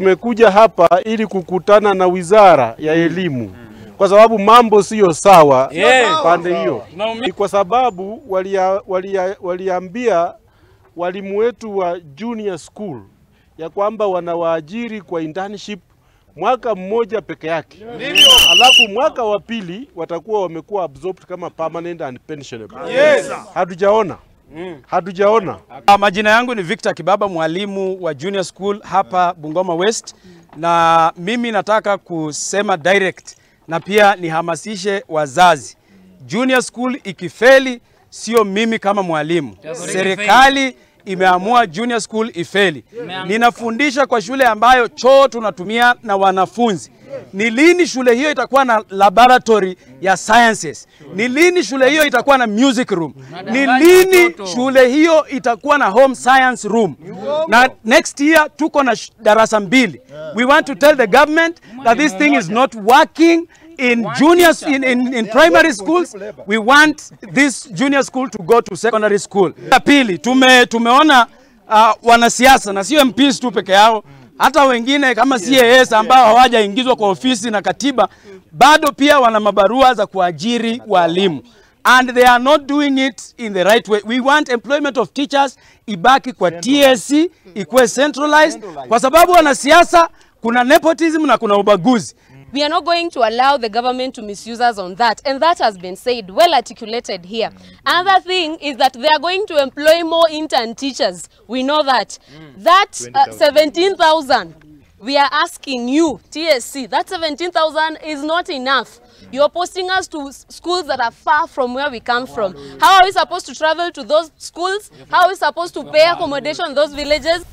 Tumekuja hapa ili kukutana na Wizara ya Elimu kwa sababu mambo sio sawa pande hiyo. Ni kwa sababu waliambia walimu wetu wa junior school ya kwamba wanawaajiri kwa internship mwaka mmoja peke yake. Alafu mwaka wa pili watakuwa wamekuwa absorbed kama permanent and pensionable. Yes. Hatujaona. Hatujaona. Majina yangu ni Victor Kibaba, mwalimu wa junior school hapa Bungoma West, na mimi nataka kusema direct na pia nihamasishe wazazi. Junior school ikifeli, sio mimi kama mwalimu. Serikali imeamua junior school ifeli. Ninafundisha kwa shule ambayo choo tunatumia na wanafunzi. Ni lini shule hiyo itakuwa na laboratory ya sciences? Ni lini shule hiyo itakuwa na music room? Ni lini shule hiyo itakuwa na home science room? Na next year tuko na darasa mbili. We want to tell the government that this thing is not working in juniors, in primary schools. We want this junior school to go to secondary school. Ya pili, tumeona wanasiasa na sio MPs tu peke yao, hata wengine kama CAS ambao hawajaingizwa kwa ofisi na katiba bado pia wana mabarua za kuajiri walimu, and they are not doing it in the right way. We want employment of teachers ibaki kwa TSC, ikuwe centralized, kwa sababu wanasiasa kuna nepotism na kuna ubaguzi. We are not going to allow the government to misuse us on that. And that has been said, well articulated here. Another thing is that they are going to employ more intern teachers. We know that. That 17,000, we are asking you, TSC, that 17,000 is not enough. You are posting us to schools that are far from where we come from. How are we supposed to travel to those schools? How are we supposed to pay accommodation in those villages?